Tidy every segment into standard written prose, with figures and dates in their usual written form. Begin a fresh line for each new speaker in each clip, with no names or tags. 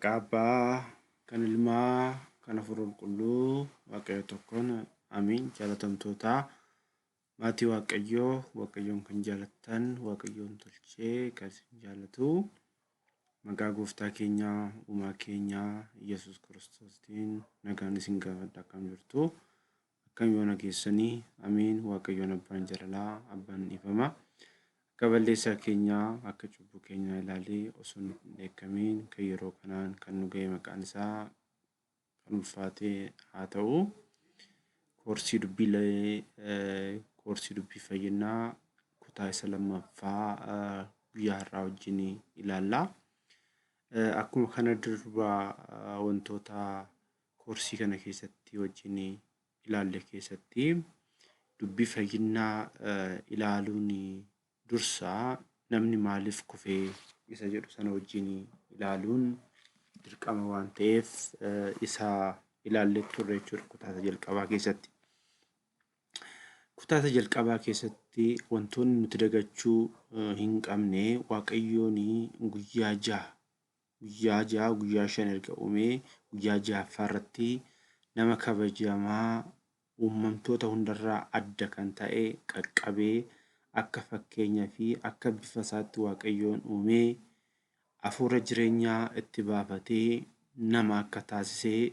Maqaa Abbaa, kan Ilmaa, kan Hafuura Qulqulluu, Waaqayyo tokkoon amiin. Jaalatamtootaa maatii Waaqayyoo, Waaqayyoon kan jaalattan, Waaqayyoon tolchee kan isin jaalatu, maqaa gooftaa keenyaa, uumaa keenyaa, Yesuus Kiristoostiin nagaan isin gaafadha. Akkam jirtu? Akkam yoona geessanii? Amiin. Waaqayyoon abbaan jaalalaa, abbaan dhiifama. Akka balleessaa keenyaa, akka cubbuu keenyaa ilaalee osoo nutti hin dheekkamiin kan yeroo kanaan kan nu ga'e maqaan isaa kan ulfaate haa ta'u. Koorsii dubbii koorsii dubbii fayyinaa kutaa isa lammaffaa guyyaa har'aa wajjin ilaalla. Akkuma kana durba wantoota koorsii kana keessatti wajjin ilaalle keessatti dubbii fayyinaa ilaaluun dursa namni maaliif kufee isa jedhu sana wajjin ilaaluun dirqama waan ta'eef isa ilaallee turre jechuudha kutaa isa jalqabaa keessatti. Kutaa isa jalqabaa keessatti wantoonni nuti dagachuu hin qabne, Waaqayyoon guyyaa jaha guyyaa jaha guyyaa 5 erga uumee guyyaa ja'affaa irratti nama kabajamaa uumamtoota hundarraa adda kan ta'e qaqqabee akka fakkeenya fi akka bifa isaatti Waaqayyoon uumee hafuura jireenyaa itti baafatee nama akka taasisee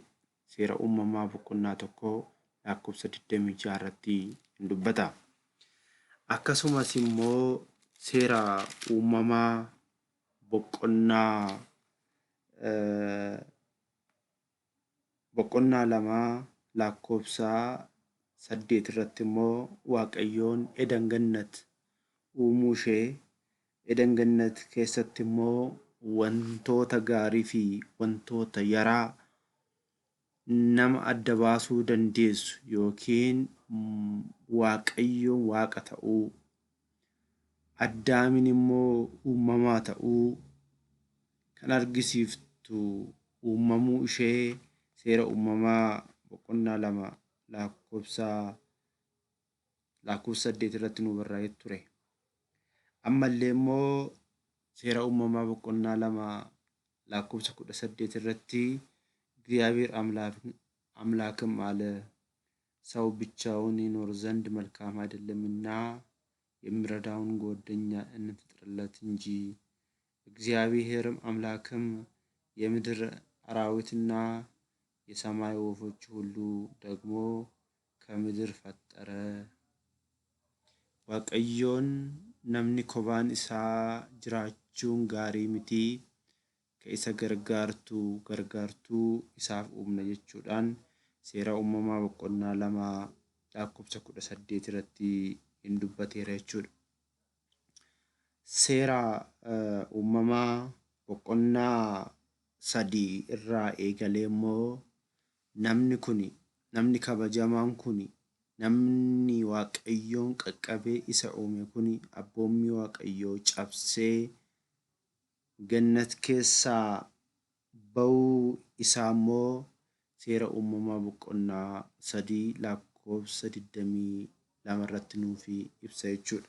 Seera Uumamaa boqonnaa 1 lakkoofsa 26 irratti in dubbata. Akkasumas immoo Seera Uumamaa boqonnaa boqonnaa 2 lakkoofsa 8 irratti immoo Waaqayyoon Edan Gannat uumuu ishee, Edan Gannat keessatti immoo wantoota gaarii fi wantoota yaraa nama adda baasuu dandeessu yookiin Waaqayyoon Waaqa ta'uu, Addaamiin immoo uumamaa ta'uu kan argisiiftu uumamuu ishee Seera Uumamaa boqonnaa 2 lakkoofsa lakkoofsa 8 irratti nu barraa'ee ture. Ammallee immoo Seera Uumamaa boqonnaa 2 lakkoofsa 18 irratti እግዚአብሔር አምላክም አለ፣ ሰው ብቻውን ይኖር ዘንድ መልካም አይደለምና የሚረዳውን ጓደኛ እንፍጠርለት እንጂ። እግዚአብሔርም አምላክም የምድር አራዊትና የሰማይ ወፎች ሁሉ ደግሞ ከምድር ፈጠረ። Waaqayyoon namni kobaan isaa jiraachuun gaarii miti, ka isa gargaartu gargaartuu isaaf uumna jechuudhaan Seera Uumamaa boqonnaa 2 lakkoofsa 18 irratti in dubbateera jechuudha. Seera Uumamaa boqonnaa 3 irraa eegalee immoo namni kun, namni kabajamaan kun, namni Waaqayyoon qaqqabee isa uume kun abboommii Waaqayyoo cabsee Gannat keessaa ba'uu isaa immoo Seera Uumamaa boqonnaa 3 lakkoofsa 22 irratti nuuf ibsa jechuudha.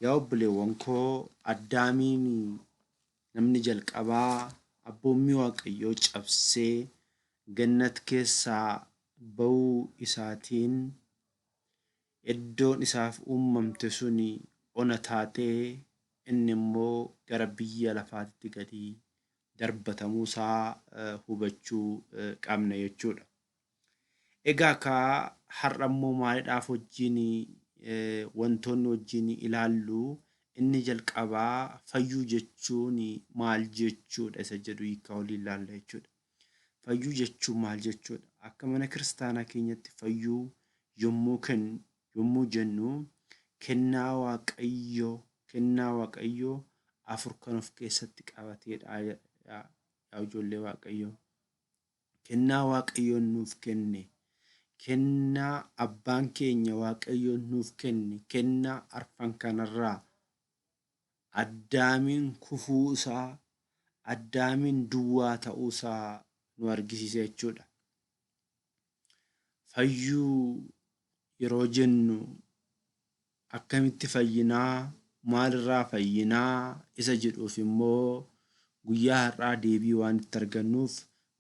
Yaa obboleewwan koo, Addaamiin namni jalqabaa abboommii Waaqayyoo cabsee Gannat keessaa ba'uu isaatiin iddoon isaaf uummamte sun ona taatee inni immoo gara biyya lafaatitti gadi darbatamuu isaa hubachuu qabna jechuudha. Egaa kaa har'a immoo maalidhaaf wajjin wantoonni wajjin ilaallu, inni jalqabaa fayyuu jechuun maal jechuudha isa jedhu hiikkaa waliin ilaalla jechuudha. Fayyuu jechuun maal jechuudha? Akka mana kiristaanaa keenyatti fayyuu yommuu kennu yommuu jennu kennaa Waaqayyoo kennaa Waaqayyoo afur kan of keessatti qabateedha yaa ijoollee Waaqayyoo. Kennaa Waaqayyoon nuuf kenne, kennaa abbaan keenya Waaqayyoon nuuf kenne, kennaa arfan kanarraa Addaamiin kufuu isaa, Addaamiin duwwaa ta'uu isaa nu argisiisa jechuudha. Fayyuu yeroo jennu akkamitti fayyinaa, maalirraa fayyinaa isa jedhuuf immoo Guyyaa har'aa deebii waan itti argannuuf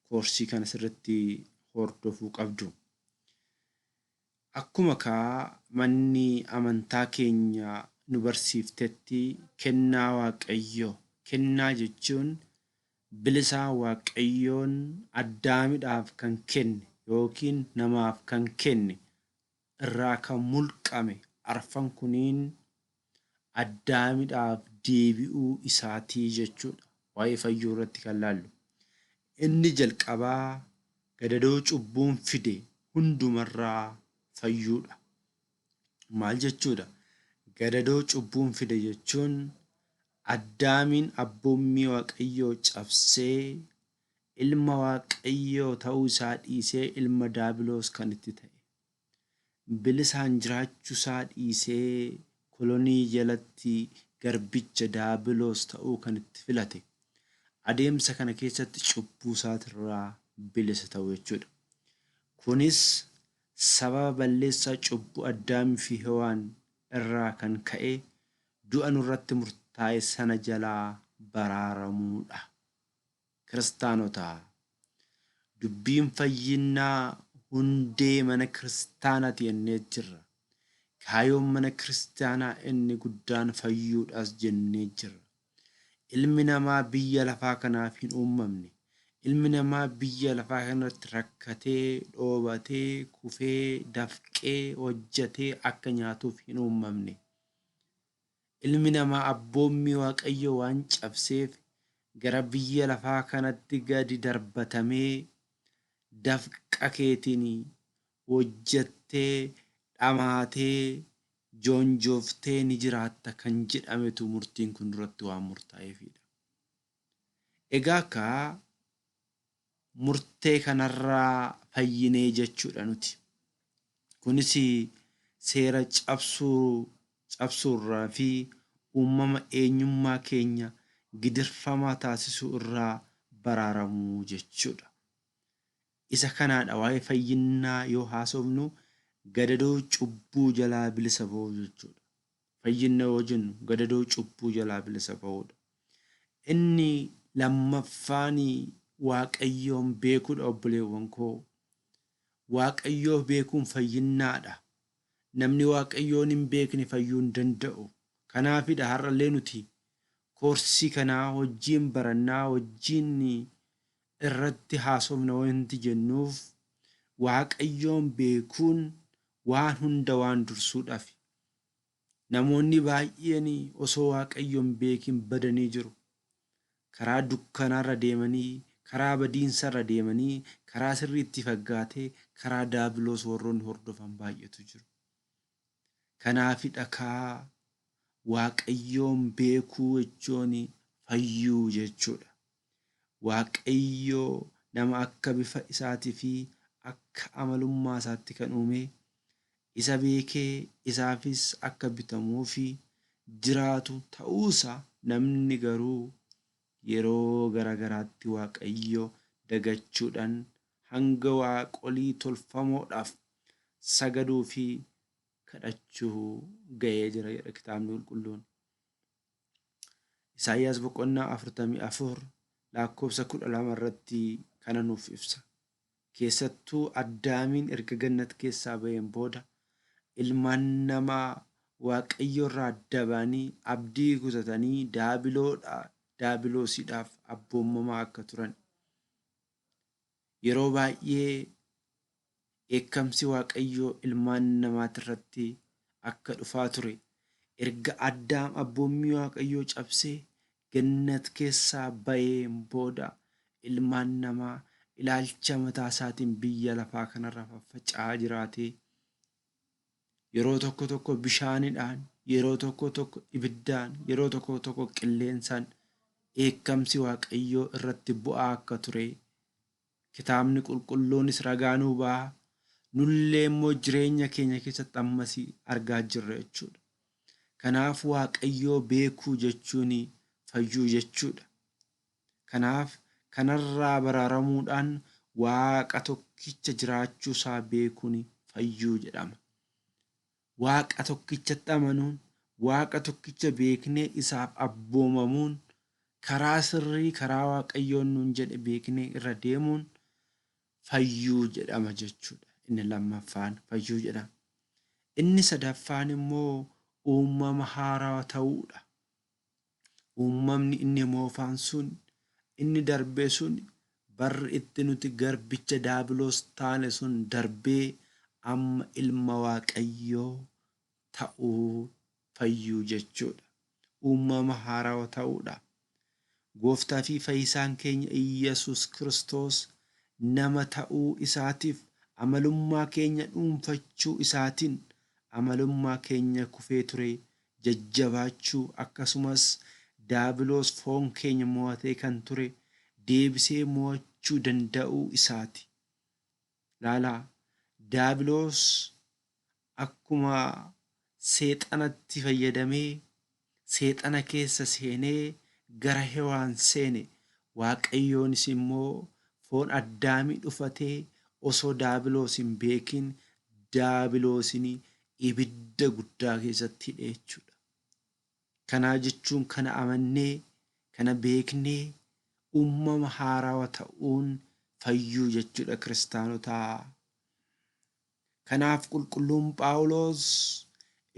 koorsii kana sirriitti hordofuu qabdu. Akkuma kaa manni amantaa keenya nu barsiiftetti kennaa Waaqayyoo, kennaa jechuun bilisaa Waaqayyoon Addaamidhaaf kan kenne yookiin namaaf kan kenne irraa kan mulqame arfan kuniin Addaamidhaaf deebi'uu isaatii jechuudha. Waa'ee fayyuu irratti kan laallu. Inni jalqabaa gadadoo cubbuun fide hundumarraa fayyuudha. Maal jechuudha? Gadadoo cubbuun fide jechuun Addaamiin abboommii Waaqayyoo cabsee ilma Waaqayyoo ta'uu isaa dhiisee ilma Daabiloos kan itti ta'e. Bilisaan jiraachuusaa dhiisee kolonii jalatti garbicha Daabiloos ta'uu kan itti filate. Adeemsa kana keessatti cubbuusaatirraa bilisa ta'uu jechuudha. Kunis sababa balleessaa cubbuu Addaamii fi Hewaan irraa kan ka'e du'a nurratti murtaa'e sana jalaa baraaramuudha. Kiristaanotaa! Dubbiin fayyinnaa hundee mana kiristaanaati jennee jirra. Kaayoon mana kiristaanaa inni guddaan fayyuudhas jennee jirra. Ilmi namaa biyya lafaa kanaaf hin uummamne. Ilmi namaa biyya lafaa kanarratti rakkatee, dhoobatee, kufee, dafqee, hojjetee akka nyaatuuf hin uummamne. Ilmi namaa abboommii Waaqayyoo waan cabseef gara biyya lafaa kanatti gadi darbatamee dafqa keetiin hojjettee, dhamaatee, joonjooftee ni jiraatta kan jedhametu murtiin kun duratti waan murtaa'eefidha. Egaa akka murtee kanarraa fayyinee jechuudha nuti. Kunis seera cabsuu cabsuurraa fi uumama eenyummaa keenya gidirfamaa taasisuu irraa baraaramuu jechuudha. Isa kanaadha waa'ee fayyinnaa yoo haasofnu gadadoo cubbuu jalaa bilisa ba'uu jechuudha. Fayyinna yoo jennu gadadoo cubbuu jalaa bilisa ba'uudha. Inni lammaffaan Waaqayyoon beekuudha obboleewwan koo. Waaqayyoo beekuun fayyinnaadha. Namni Waaqayyoon hin beekne fayyuu hin danda'u. Kanaafidha har'allee nuti koorsii kanaa wajjin barannaa wajjin irratti haasofna wanti jennuuf Waaqayyoon beekuun waan hunda waan dursuudhafi. Namoonni baay'een osoo Waaqayyo hin beekin badanii jiru. Karaa dukkanaarra deemanii, karaa badiinsarra deemanii, karaa sirriitti faggaatee, karaa daabiloos warroonni hordofan baay'eetu jiru. Kanaafidha kaa Waaqayyoon beekuu jechuun fayyuu jechuudha. Waaqayyo nama akka bifa isaatii fi akka amalummaa isaatti kan uume, isa beekee isaafis akka bitamuufi jiraatu ta'uusa namni garuu yeroo gara garaatti Waaqayyo dagachuudhaan hanga waaqolii tolfamoodhaaf sagaduu fi kadhachuu ga'ee jira jedha kitaabni qulqulluun. Isaayyaas boqonnaa 44 lakkoofsa 12 irratti kana nuuf ibsa. Keessattuu Addaamiin erga gannat keessaa ba'een booda ilmaan namaa Waaqayyo irraa adda ba'anii abdii kutatanii daabiloodha daabiloosiidhaaf abboommamaa akka turan. Yeroo baay'ee dheekkamsi Waaqayyoo ilmaan namaatirratti akka dhufaa ture erga Addaam abboommii Waaqayyoo cabsee Gannat keessaa ba'een booda ilmaan namaa ilaalcha mataa isaatiin biyya lafaa kanarra faffaca'aa jiraatee yeroo tokko tokko bishaanidhaan, yeroo tokko tokko ibiddaan, yeroo tokko tokko qilleensaan dheekkamsi Waaqayyoo irratti bu'aa akka ture kitaabni qulqulluunis ragaa nuu ba'a. Nullee immoo jireenya keenya keessatti ammas argaa jirra jechuudha. Kanaaf Waaqayyoo beekuu jechuun fayyuu jechuudha. Kanaaf kanarraa baraaramuudhaan Waaqa tokkicha jiraachuusaa beekuun fayyuu jedhama. Waaqa tokkichatti amanuun, Waaqa tokkicha beeknee isaaf abboomamuun Karaa sirrii karaa Waaqayyoon nuun jedhe beeknee irra deemuun fayyuu jedhama jechuudha. Inni lammaffaan fayyuu jedhama. Inni sadaffaan immoo uumama haarawaa ta'uudha. Uumamni inni moofaan sun, inni darbe sun, barri itti nuti garbicha daabiloos taane sun darbee amma ilma Waaqayyoo ta'uu fayyuu jechuudha. Uumama haarawaa ta'uudha. Gooftaa fi fayyisaan keenya Iyyasuus Kiristoos nama ta'uu isaatiif amalummaa keenya dhuunfachuu isaatiin amalummaa keenya kufee ture jajjabaachuu akkasumas daabiloos foon keenya mo'atee kan ture deebisee mo'achuu danda'uu isaati. Laalaa, daabiloos akkuma seexanatti fayyadamee seexana keessa seenee gara Hewaan seene, Waaqayyoonis immoo foon Addaamii dhufatee osoo daabiloos hin beekin daabiloosin ibidda guddaa keessatti hidhe jechuudha. Kanaa jechuun kana amannee kana beeknee uumama haarawaa ta'uun fayyuu jechuudha kiristaanotaa. Kanaaf qulqulluun Phaawulos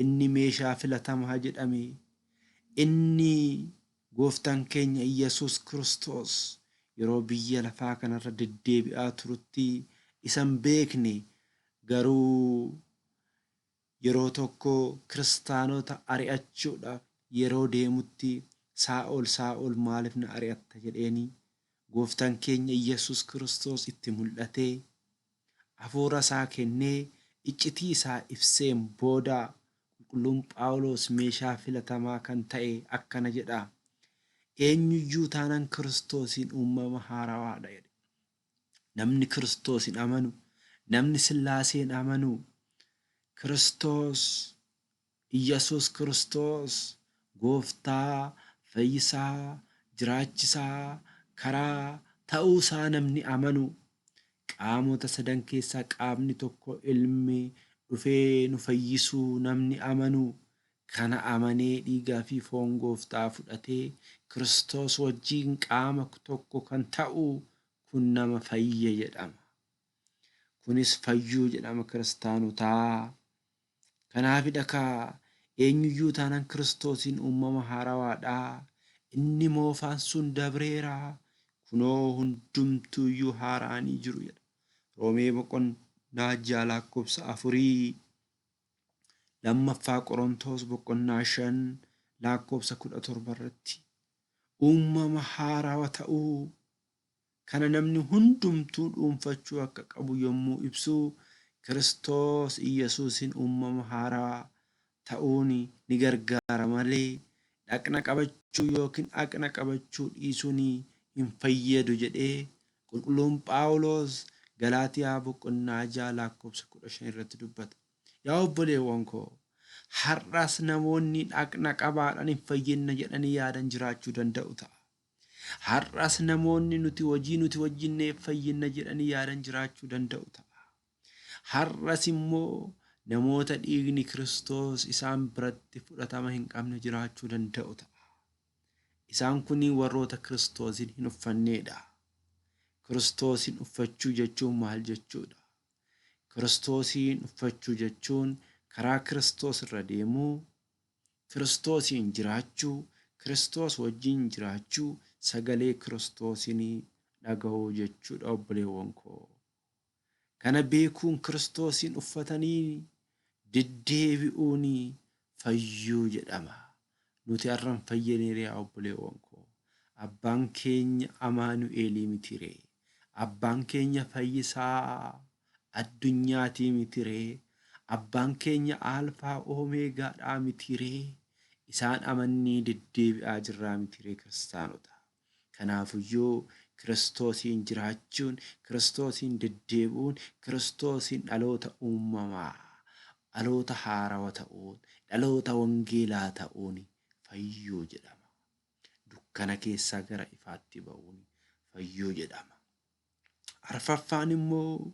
inni meeshaa filatamaa jedhame, inni gooftaan keenya Iyyasuus Kiristoos yeroo biyya lafaa kanarra deddeebi'aa turutti isa hin beekne garuu yeroo tokko kiristaanota ari'achuudhaaf yeroo deemutti Saa'ol Saa'ol maaliif na ari'atta jedheeni gooftaan keenya Iyyasuus Kiristoos itti mul'atee hafuura isaa kennee iccitii isaa ibseen booda qulqulluun Phaawulos meeshaa filatamaa kan ta'e akkana jedha. Eenyuyyuu taanaan Kiristoosiin uumama haarawaadha jedhe. Namni Kiristoosiin amanu, namni Sillaaseen amanu, Kiristoos, Iyyasuus Kiristoos gooftaa, fayyisaa, jiraachisaa, karaa ta'uu isaa namni amanu qaamota sadan keessaa qaamni tokko ilmi dhufee nu fayyisuu namni amanu kana amanee dhiigaa fi foon gooftaa fudhatee Kiristoos wajjin qaama tokko kan ta'u kun nama fayye jedhama. Kunis fayyuu jedhama kiristaanotaa. Kanaafidha kaa eenyuyyuu taanaan Kiristoosiin uumama haarawaadha. Inni moofaan sun dabreera. Kunoo hundumtuuyyuu haaraanii jiru jedha. Roomee boqonnaa 6 lakkoofsa 4, lammaffaa Qorontoos boqonnaa 5 lakkoofsa 17 irratti uumama haarawa ta'uu kana namni hundumtuu dhuunfachuu akka qabu yommuu ibsu Kiristoos Iyyasuusin uumama haarawaa ta'uun ni gargaara malee dhaqna qabachuu yookiin dhaqna qabachuu dhiisuun hin fayyadu jedhee qulqulluun Phaawulos Galaatiyaa boqonnaa 6 lakkoofsa 15 irratti dubbata. Yaa obboleewwan koo, har'as namoonni dhaqna qabaadhaan hin fayyinna jedhanii yaadan jiraachuu danda'u ta'a. Har'as namoonni nuti hojii nuti hojjenneef fayyinna jedhanii yaadan jiraachuu danda'u ta'a. Har'as immoo namoota dhiigni Kiristoos isaan biratti fudhatama hin qabne jiraachuu danda'u ta'a. Isaan kun warroota Kiristoosin hin uffanneedha. Kiristoosin uffachuu jechuun maal jechuudha? Kiristoosiin uffachuu jechuun karaa Kiristoos irra deemuu, Kiristoosiin jiraachuu, Kiristoos wajjin jiraachuu, sagalee Kiristoosiin dhaga'uu jechuudha obboleewwan koo. Kana beekuun Kiristoosiin uffatanii deddeebi'uun fayyuu jedhama. Nuti har'a hin fayyineeree yaa obboleewwan koo. Abbaan keenya Amaanu'eelii mitiree. Abbaan keenya fayyisaa addunyaatii mitiree. Abbaan keenya Aalfaa Oomeegaadhaa mitiree. Isaan amannee deddeebi'aa jirraa mitiree kiristaanota. Kanaafuyyuu Kiristoosiin jiraachuun, Kiristoosiin deddeebi'uun, Kiristoosiin dhaloota uumamaa, dhaloota haarawa ta'uun, dhaloota wangeelaa ta'uun fayyuu jedhama. Dukkana keessaa gara ifaatti ba'uun fayyuu jedhama. Arfaffaan immoo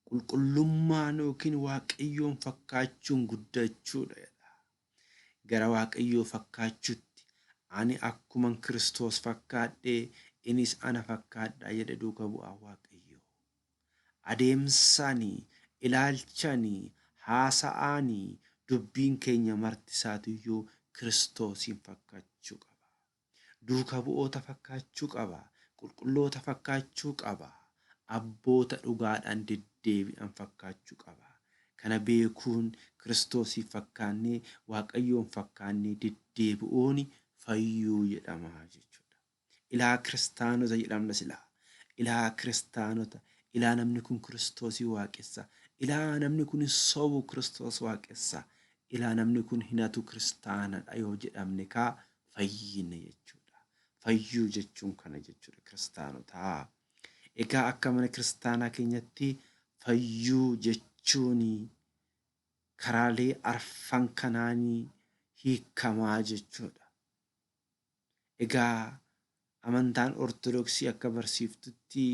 qulqullummaan yookiin Waaqayyoon fakkaachuun guddachuudha jedha. Gara Waaqayyoo fakkaachuutti Ani akkuman Kiristoos fakkaadhe inis ana fakkaadhaa jedhe duuka bu'aa Waaqayyoo. Adeemsaani, ilaalchani, haasa'aani, dubbiin keenya marti isaatiyyuu Kiristoosiin fakkaachuu qaba. Duuka bu'oota fakkaachuu qaba. Qulqulloota fakkaachuu qaba. Abboota dhugaadhaan deddeebi'an fakkaachuu qaba. Kana beekuun Kiristoosiin fakkaannee Waaqayyoon fakkaannee deddeebi'uun fayyuu jedhama jechuudha. Ilaa kiristaanota jedhamna silaa. Ilaa kiristaanota. Ilaa namni kun Kiristoosii waaqessa. Ilaa namni kun hin sobu Kiristoos waaqessa. Ilaa namni kun hin hatu kiristaanadha yoo jedhamne kaa fayyine jechuudha. Fayyuu jechuun kana jechuudha kiristaanotaa. Egaa akka mana kiristaanaa keenyatti fayyuu jechuun karaalee arfan kanaanii hiikamaa jechuudha. Egaa amantaan Ortodoksii akka barsiiftutti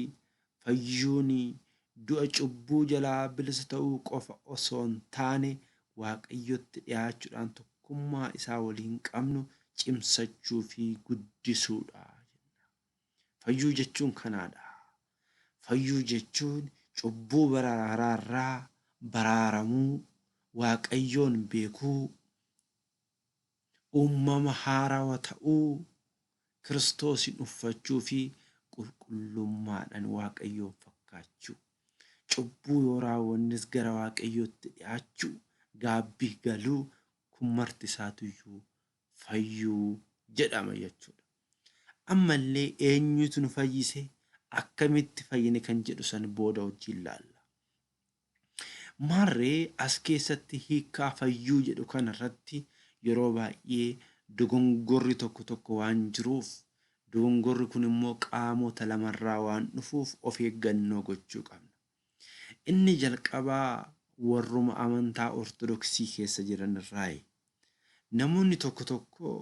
fayyuun du'a cubbuu jalaa bilisa ta'uu qofa osoo hin taane Waaqayyotti dhiyaachuudhaan tokkummaa isaa waliin qabnu cimsachuu fi guddisuudha jenna. Fayyuu jechuun kanaadha. Fayyuu jechuun cubbuu baraaraarraa baraaramuu, Waaqayyoon beekuu, uumama haarawa ta'uu, Kiristoosiin uffachuu fi qulqullummaadhaan Waaqayyoon fakkaachuu. Cubbuu yoo raawwannes gara Waaqayyootti dhiyaachuu, gaabbii galuu kun marti isaatuyyuu fayyuu jedhama jechuudha. Ammallee eenyutu nu fayyise, akkamitti fayyine kan jedhu san booda wajjin laalla. Maarree as keessatti hiikkaa fayyuu jedhu kana irratti yeroo baay'ee dogongorri tokko tokko waan jiruuf, dogongorri kun immoo qaamota lamarraa waan dhufuuf of eeggannoo gochuu qabna. Inni jalqabaa warruma amantaa Ortodoksii keessa jiran irraayi. Namoonni tokko tokko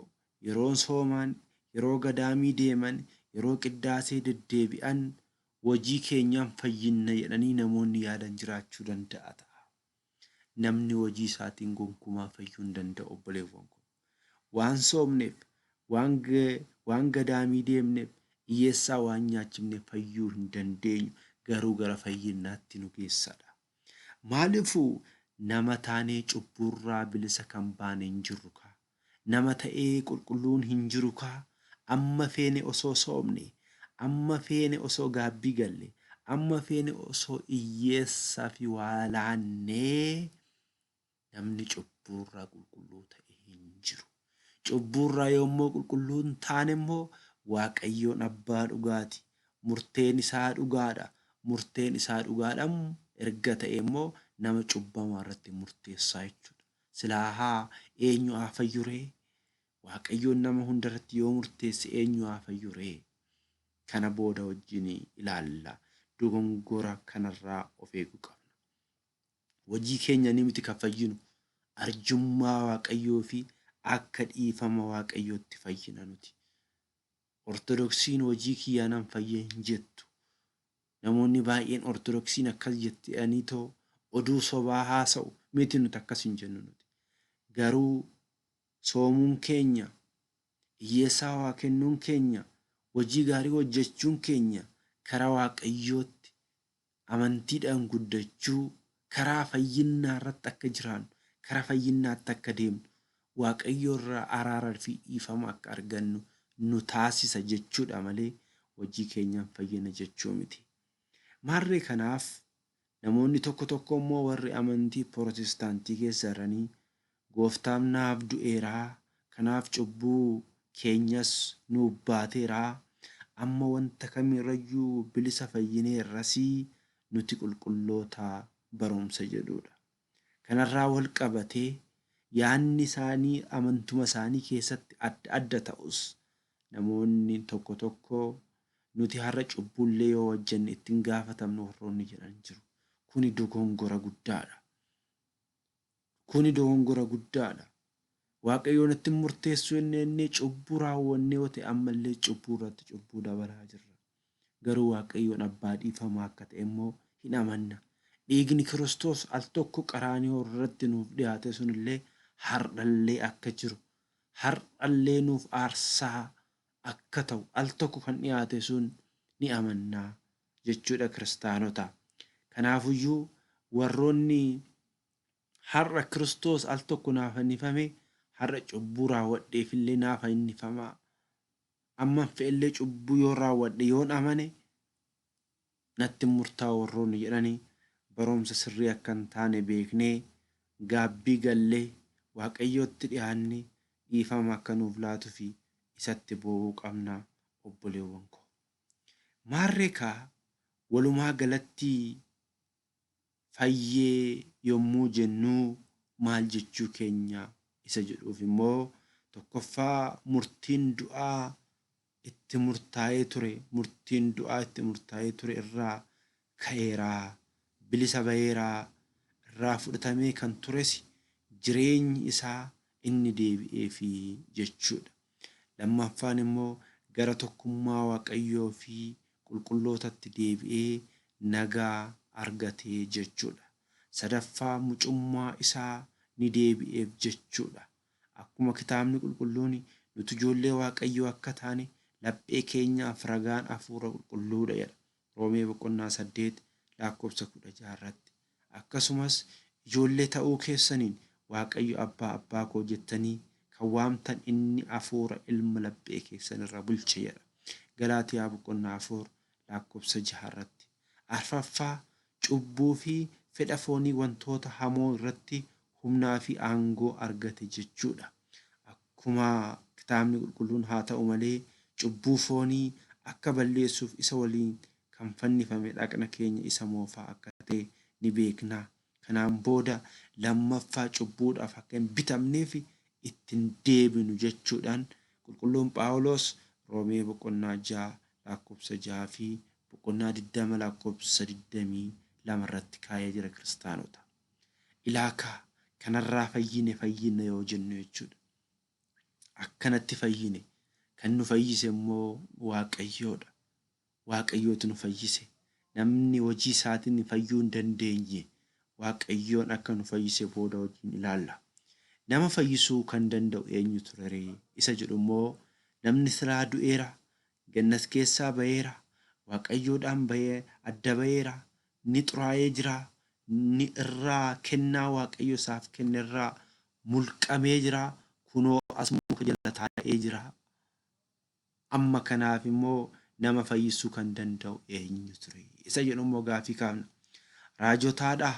yeroo sooman, yeroo gadaamii deeman, yeroo qiddaasee deddeebi'an hojii keenyaan fayyinna jedhanii namoonni yaadan jiraachuu danda'a ta'a. Namni hojii isaatiin gonkumaa fayyuu hin danda'u obboleewwan koo. Waan soomneef, waan gadaamii deemneef, hiyyeessaa waan nyaachifneef fayyuu hin dandeenyu. Garuu gara fayyinnaatti nu geessadha. Maaliifuu nama taanee cubbuurraa bilisa kan baane hin jirru kaa. Nama ta'ee qulqulluun hin jiru kaa. Amma feene osoo soomne, amma feene osoo gaabbii galle, amma feene osoo hiyyeessaa fi waa laannee namni cubbuurraa qulqulluu ta'e hin jiru. Cubbuurraa yommuu qulqulluu hin taane immoo Waaqayyoon abbaa dhugaati. Murteen isaa dhugaadha. Murteen isaa dhugaadha erga ta'e immoo nama cubbamaa irratti murteessaa jechuudha. Silaa haa eenyu haa fayyuree? Waaqayyoon nama hundarratti yoo murteesse eenyu haa fayyuree? Kana booda wajjin ilaalla. Dogongora kanarraa of eeguu qabna. Hojii keenya ni miti kan fayyinu. Arjummaa Waaqayyoo fi akka dhiifama Waaqayyootti fayyina nuti. Ortodoksiin hojii kiyyaanan fayye hin jettu. Namoonni baay'een Ortodoksiin akkas jetti jedhanii too oduu sobaa haasa'u. Miti nuti akkas hin jennu nuti. Garuu soomuun keenya, hiyyeessaa waa kennuun keenya, hojii gaarii hojjechuun keenya karaa Waaqayyootti amantiidhaan guddachuu, karaa fayyinnaa irratti akka jiraannu, karaa fayyinnaatti akka deemnu, Waaqayyo irraa araara fi dhiifama akka argannu nu taasisa jechuudha malee hojii keenyaan fayyina jechuu miti. Maarree kanaaf namoonni tokko tokko immoo warri amantii Pirootestaantii keessa jiranii Gooftaan naaf du'eera, kanaaf cubbuu keenyas nuuf baateera, amma wanta kamiirrayyuu bilisa fayyineerrasii nuti qulqulloota barumsa jedhuudha. Kanarraa wal qabatee yaadni isaanii amantuma isaanii keessatti adda adda ta'us namoonni tokko tokko nuti har'a cubbuullee yoo hojjenne ittiin gaafatamnu warroonni jedhan jiru. Kuni dogongora guddaadha. Kuni dogongora guddaadha. Waaqayyoon itti murteessuu inni jennee cubbuu raawwannee yoo ta'e ammallee cubbuu irratti cubbuu dabalaa jirra. Garuu Waaqayyoon abbaa dhiifamaa akka ta'e immoo hin amanna. Dhiigni Kiristoos al tokko qaraaniyoo irratti nuuf dhiyaate sunillee har'allee akka jiru, har'allee nuuf aarsaa akka ta'u al tokko kan dhiyaate sun ni amanna jechuudha kiristaanota. Kanaafuyyuu warroonni har'a Kiristoos al tokko naaf fannifame har'a cubbuu raawwadheefillee naa fannifama. Amman fe'ellee cubbuu yoo raawwadhe yoon amane natti hin murtaa'u warroonni jedhani barumsa sirrii akka hin taane beeknee gaabbii gallee Waaqayyootti dhiyaanne dhiifama akka nuuf laatufi isatti boo'uu qabna obboleewwan koo. Maarree kaa walumaa galatti fayyee yommuu jennuu maal jechuu keenya isa jedhuuf immoo tokkoffaa murtiin du'aa itti murtaa'ee ture murtiin du'aa itti murtaa'ee ture irraa ka'eera, bilisa ba'eera, irraa fudhatamee kan tures jireenyi isaa inni deebi'eefi jechuudha. Lammaffaan immoo gara tokkummaa Waaqayyoo fi qulqullootatti deebi'ee nagaa argate jechuudha. Sadaffaa mucummaa isaa ni deebi'eef jechuudha. Akkuma kitaabni qulqulluun nuti ijoollee Waaqayyoo akka taane laphee keenyaaf ragaan hafuura qulqulluudha jedha. Roomee boqonnaa 8 lakkoofsa 16 irratti. Akkasumas ijoollee ta'uu keessaniin Waaqayyo abbaa abbaa koo jettanii kan waamtan inni hafuura ilma laphee keessan irra bulche jedha. Galaatiyaa boqonnaa 4 lakkoofsa 6 irratti. Arfaffaa cubbuu fi fedha foonii wantoota hamoo irratti humnaa fi aangoo argate jechuudha. Akkuma kitaabni qulqulluun haa ta'u malee cubbuu foonii akka balleessuuf isa waliin kan fannifame dhaqna keenya isa moofaa akka ta'e ni beekna. Kanaan booda lammaffaa cubbuudhaaf akka hin bitamneef itti hin deebinu jechuudhaan qulqulluun Phaawulos Roomee boqonnaa 6 lakkoofsa 6 fi boqonnaa 20 lakkoofsa 22 irratti kaa'ee jira kiristaanota. Ilaakaa kanarraa fayyine fayyinna yoo jennu jechuudha. Akkanatti fayyine kan nu fayyise immoo Waaqayyoodha. Waaqayyootu nu fayyise. Namni hojii isaatiin fayyuu hin dandeenye Waaqayyoon akka nu fayyise booda wajjin ilaalla. Nama fayyisuu kan danda'u eenyu ture ree? Isa jedhu immoo namni silaa du'eera, gannat keessaa ba'eera, Waaqayyoodhaan ba'ee adda ba'eera, ni xuraa'ee jira, ni irraa kennaa Waaqayyo isaaf kenne irraa mulqamee jira, kunoo as muka jala taa'ee jira. Amma kanaaf immoo nama fayyisuu kan danda'u eenyu ture? Isa jedhu immoo gaaffii kaafna. Raajotaadhaa?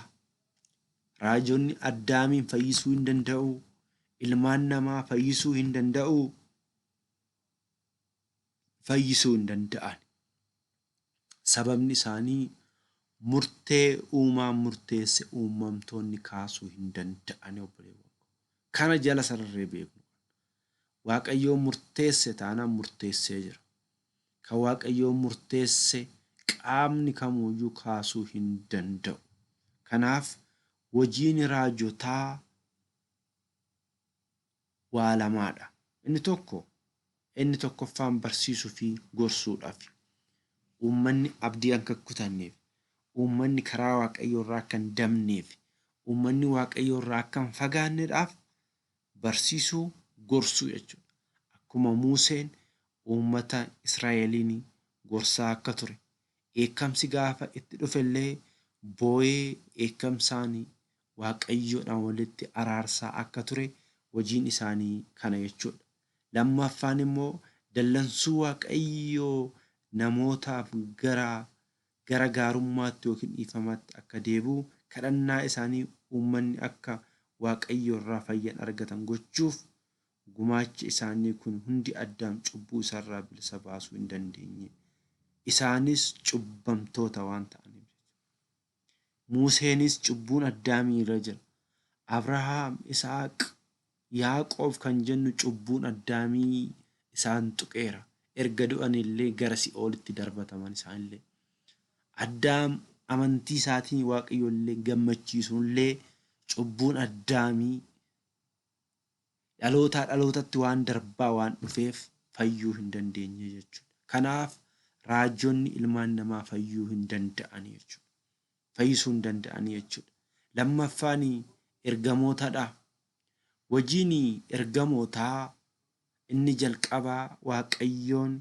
Raajonni Addaamiin fayyisuu hin danda'u? Ilmaan namaa fayyisuu hin danda'u? Fayyisuu hin danda'an. Sababni isaanii murtee uumaan murteesse uumamtoonni kaasuu hin danda'an obboleewwan koo. Kana jala sararree beeknu. Waaqayyoo murteesse taanaan murteessee jira. Kan Waaqayyoo murteesse qaamni kamuuyyuu kaasuu hin danda'u. Kanaaf hojiin raajotaa waa lamaadha. Inni tokko inni tokkoffaan barsiisuu fi gorsuudhaafi. Uummanni abdii akka hin kutanneef, uummanni karaa Waaqayyoo irraa akka hin dabneef, uummanni Waaqayyoo irraa akka hin fagaanneedhaaf barsiisuu, gorsuu jechuudha. Akkuma Muuseen uummata Israa'eliin gorsaa akka ture, dheekkamsi gaafa itti dhufellee boo'ee dheekkamsaan Waaqayyoodhaan walitti araarsaa akka ture hojiin isaanii kana jechuudha. Lammaffaan immoo dallansuu Waaqayyoo namootaaf gara gara gaarummaatti yookiin dhiifamaatti akka deebi'u kadhannaa isaanii uummanni akka Waaqayyo irraa fayyan argatan gochuuf gumaachi isaanii kun hundi Addaam cubbuu isaarraa bilisa baasuu hin dandeenye. Isaanis cubbamtoota waan ta'aniif jechuudha. Museenis cubbuun Addaamii irra jira. Abrahaam, Isaaq, Yaaqoob kan jennu cubbuun Addaamii isaan tuqeera. Erga du'anillee gara si'oolitti darbataman isaanillee. Addaam amantii isaatiin Waaqayyoollee gammachiisuunillee cubbuun Addaamii dhalootaa dhalootatti waan darbaa waan dhufeef fayyuu hin dandeenye jechuudha. Kanaaf raajonni ilmaan namaa fayyuu hin danda'ani jechuudha. Fayyisuu hin danda'ani jechuudha. Lammaffaan ergamootadha. Hojiin ergamootaa Inni jalqabaa Waaqayyoon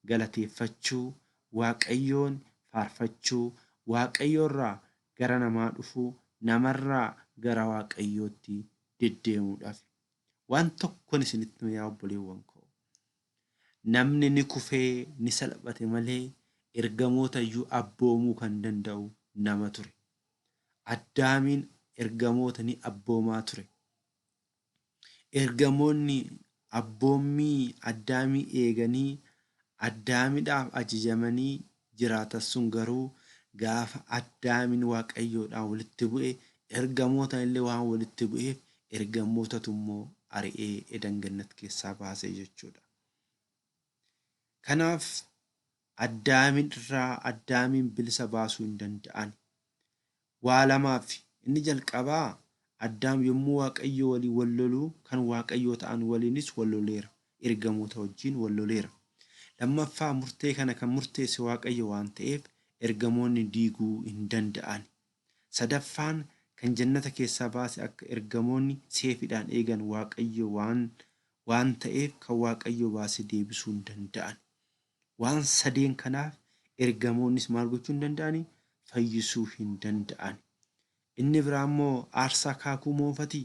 galateeffachuu, Waaqayyoon faarfachuu, Waaqayyoorraa gara namaa dhufuu, namarraa gara Waaqayyootti deddeemuudhaaf. Waan tokkon isinitti hima yaa obboleewwan koo. Namni ni kufee ni salphate malee ergamoota iyyuu abboomuu kan danda'u nama ture. Addaamiin ergamoota ni abboomaa ture. Ergamoonni abboommii Addaamii eeganii Addaamidhaaf ajajamanii jiraatan sun garuu gaafa Addaamiin Waaqayyoodhaan walitti bu'e ergamootaan illee waan walitti bu'eef ergamootatu immoo ari'ee Edan Gannat keessaa baase jechuudha. Kanaaf Addaamin irraa Addaamiin bilisa baasuu hin danda'an. Waa lamaafi. Inni jalqabaa, Addaam yommuu Waaqayyo waliin wal lolu kan Waaqayyoo ta'an waliinis wal loleera, ergamoota wajjin wal loleera. Lammaffaa, murtee kana kan murteesse Waaqayyo waan ta'eef ergamoonni diiguu hin danda'ani. Sadaffaan, kan jannata keessaa baase akka ergamoonni seefiidhaan eegan Waaqayyo waan waan ta'eef kan Waaqayyo baase deebisuu hin danda'ani. Waan sadeen kanaaf ergamoonnis maal gochuu hin danda'ani? Fayyisuu hin danda'ani. Inni biraa immoo aarsaa kaakuu moofati.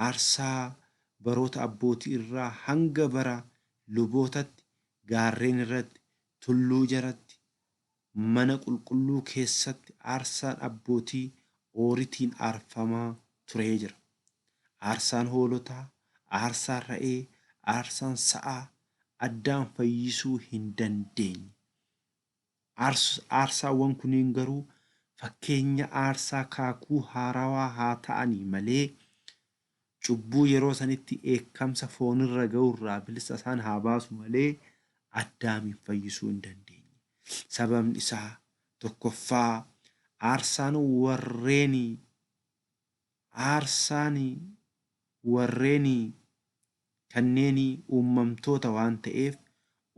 Aarsaa baroota abbootii irraa hanga bara lubootatti gaarreen irratti, tulluu jaratti, mana qulqulluu keessatti aarsaan abbootii ooritiin aarfamaa turee jira. Aarsaan hoolotaa, aarsaan ra'ee, aarsaan sa'aa Addaam fayyisuu hin dandeenye. Aarsaawwan kunniin garuu fakkeenya aarsaa kaakuu haarawaa haa ta'anii malee cubbuu yeroo sanitti dheekkamsa foonirra ga'urraa bilisa isaan haa baasu malee Addaamiin fayyisuu hin dandeenye. Sababni isaa tokkoffaa aarsaan warreen aarsaan warreen kanneen uummamtoota waan ta'eef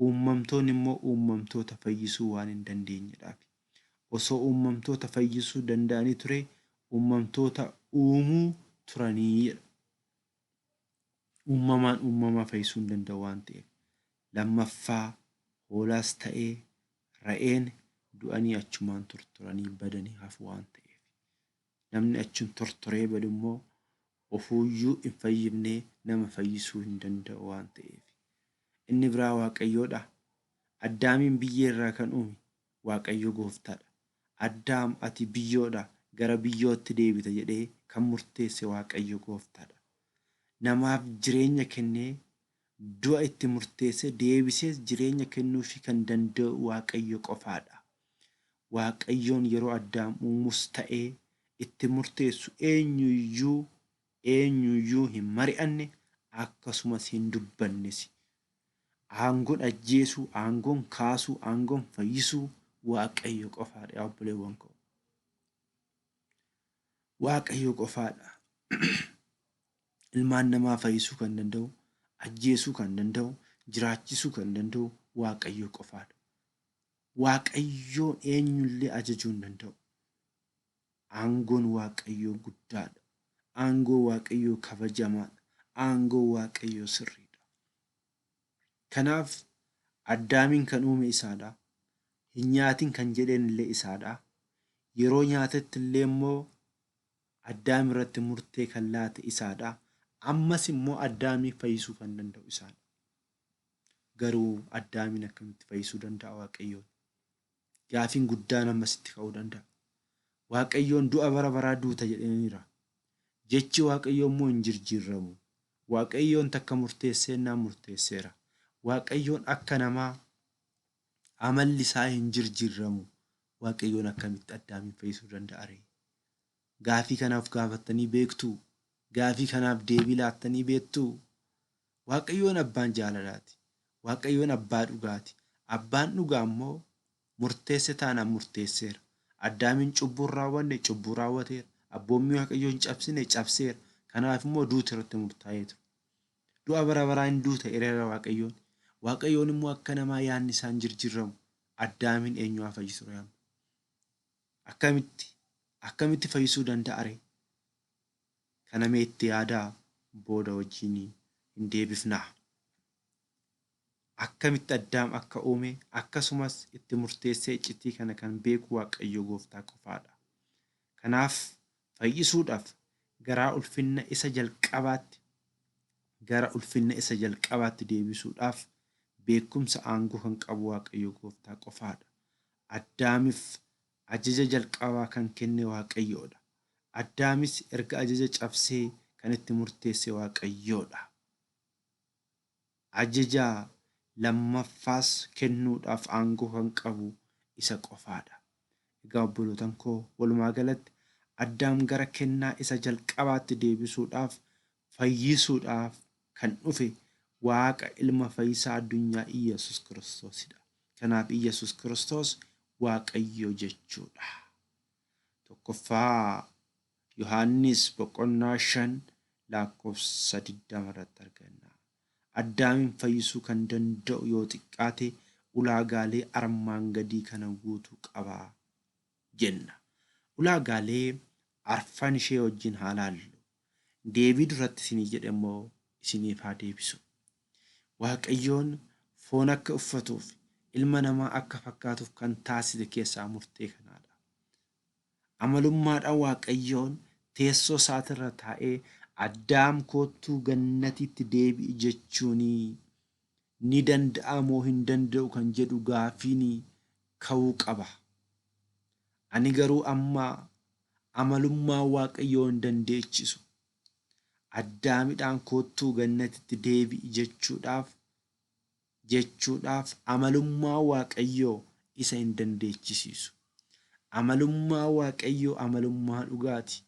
uummamtoonni immoo uummamtoota fayyisuu waan hin dandeenyedhaafi. Osoo uummamtoota fayyisuu danda'anii ture uummamtoota uumuu turanii jedha. Uummamaan uummamaa fayyisuu hin danda'u waan ta'eef. Lammaffaa hoolaas ta'ee ra'een du'anii achumaan tortoranii badanii hafu waan ta'eef. Namni achum tortoree badu immoo ofuuyyuu hin fayyifne nama fayyisuu hin danda'u waan ta'eef. Inni biraa Waaqayyoodha. Addaamiin biyyee irraa kan uume Waaqayyo gooftaadha. Addaam ati biyyoodha gara biyyootti deebita jedhee kan murteesse Waaqayyo gooftaadha. Namaaf jireenya kennee du'a itti murteessee deebisees jireenya kennuufii kan danda'u Waaqayyo qofaadha. Waaqayyoon yeroo Addaam uumus ta'ee itti murteessu eenyu iyyuu eenyu iyyuu hin mari'anne akkasumas hin dubbannesi. Aangoon ajjeesuu, aangoon kaasuu, aangoon fayyisuu Waaqayyo qofaadha yaa obboleewwan koo. Waaqayyo qofaadha. Ilmaan namaa fayyisuu kan danda'u, ajjeesuu kan danda'u, jiraachisuu kan danda'u Waaqayyo qofaadha. Waaqayyoon eenyullee ajajuu hin danda'u. Aangoon Waaqayyoo guddaadha. Aangoo Waaqayyoo kabajamaadha. Aangoo Waaqayyoo sirriidha. Kanaaf Addaamiin kan uume isaadha. Hin nyaatin kan jedheen illee isaadha. Yeroo nyaatetti illee immoo Addaam irratti murtee kan laate isaadha. Ammas immoo Addaamii fayyisuu kan danda'u isaadha. Garuu Addaamiin akkamitti fayyisuu danda'a Waaqayyoon? Gaafiin guddaan ammasitti ka'uu danda'a. Waaqayyoon du'a bara baraa duuta jedheeniira. Jechi Waaqayyoo immoo hin jirjiirramu. Waaqayyoon takka murteesseennaan murteesseera. Waaqayyoon akka namaa amalli isaa hin jirjiirramu. Waaqayyoon akkamitti Addaamiin fayyisuu danda'a ree? Gaafii kana of gaafattanii beektuu? Gaafii kanaaf deebii laattanii beektuu? Waaqayyoon abbaan jaalalaati. Waaqayyoon abbaa dhugaati. Abbaan dhugaa immoo murteesse taanaan murteesseera. Addaamiin cubbuu hin raawwanne cubbuu raawwateera. Abboommii Waaqayyoo hin cabsine cabseera. Kanaaf immoo duuti irratti murtaa'ee ture. Du'a bara baraa hin duuta jedheera Waaqayyoon. Waaqayyoon immoo akka namaa yaadni isaa hin jirjirramu. Addaamiin eenyu haa fayyisu ree amma? Akkamitti akkamitti fayyisuu danda'a ree? Kana mee itti yaadaa booda wajjin hin deebifnaa. Akkamitti Addaam akka uume akkasumas itti murteessee iccitii kana kan beeku Waaqayyo gooftaa qofaadha. Kanaaf fayyisuudhaaf garaa ulfinna isa jalqabaatti gara ulfinna isa jalqabaatti deebisuudhaaf beekumsa aangoo kan qabu Waaqayyo gooftaa qofaadha. Addaamif ajaja jalqabaa kan kenne Waaqayyoodha. Addaamis erga ajaja cabsee kan itti murteesse Waaqayyoodha. Ajaja lammaffaas kennuudhaaf aangoo kan qabu isa qofaadha. Egaa obbolootan koo walumaa galatti Addaam gara kennaa isa jalqabaatti deebisuudhaaf fayyisuudhaaf kan dhufe Waaqa ilma fayyisaa addunyaa Iyyasuus Kiristoosidha. Kanaaf Iyyasuus Kiristoos Waaqayyo jechuudha. Tokkoffaa Yohaannis boqonnaa 5 laakkofsa 20 irratti arganna. Addaamiin fayyisuu kan danda'u yoo xiqqaate ulaagaalee armaan gadii kana guutuu qaba jenna. Ulaagaalee arfan ishee wajjin haa laallu. Deebii duratti isinii jedhe immoo isiniif haa deebisu. Waaqayyoon foon akka uffatuuf ilma namaa akka fakkaatuuf kan taasise keessaa murtee kanaadha. Amalummaadhaan Waaqayyoon teessoo isaatirra taa'ee Addaam koottuu gannatiitti deebi'i jechuunii ni danda'a moo hin danda'u kan jedhu gaafiin ka'uu qaba. Ani garuu amma amalummaan Waaqayyoo hin dandeechisu. Addaamidhaan koottuu gannatitti deebi'i jechuudhaaf jechuudhaaf amalummaa Waaqayyoo isa hin dandeechisiisu. Amalummaa Waaqayyoo amalummaa dhugaati.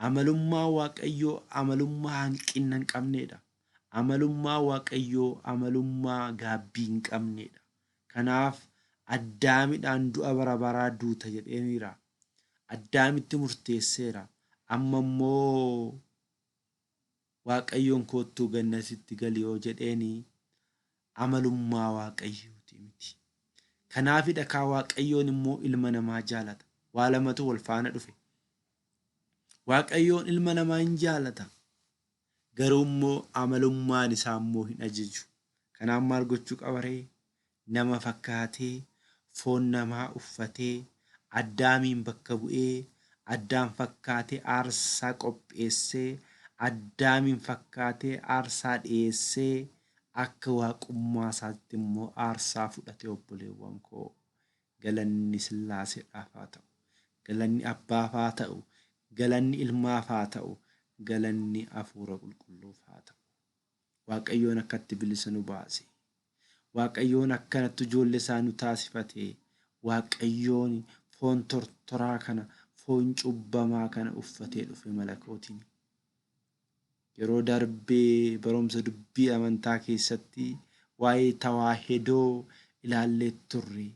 Amalummaa Waaqayyoo amalummaa hanqinna hin qabneedha. Amalummaa Waaqayyoo amalummaa gaabbii hin qabneedha. Kanaaf Addaamidhaan du'a bara baraa duuta jedheeniira. Addaamitti murteesseera. Amma immoo Waaqayyoon koottuu gannatitti gali yoo jedheeni amalummaa Waaqayyooti miti. Kanaafidha kaa Waaqayyoon immoo ilma namaa jaalata. Waa lamatu wal faana dhufe. Waaqayyoon ilma namaa hin jaalata. Garuu immoo amalummaan isaa immoo hin ajaju. Kanaaf maal gochuu qaba ree? Nama fakkaatee, foon namaa uffatee, Addaamiin bakka bu'ee, Addaam fakkaatee aarsaa qopheessee, Addaamiin fakkaatee aarsaa dhiyeessee, akka waaqummaa isaatti immoo aarsaa fudhate obboleewwan koo. Galanni Sillaaseedhaaf haa ta'u. Galanni Abbaaf haa ta'u. Galanni Ilmaaf haa ta'u. Galanni Hafuura Qulqulluuf haa ta'u. Waaqayyoon akkatti bilisa nu baase. Waaqayyoon akkanatti ijoollee isaa nu taasifate. Waaqayyoon foon tortoraa kana, foon cubbamaa kana uffatee dhufe malakootiin. Yeroo darbe barumsa dubbii amantaa keessatti waa'ee tawaahedoo ilaallee turre.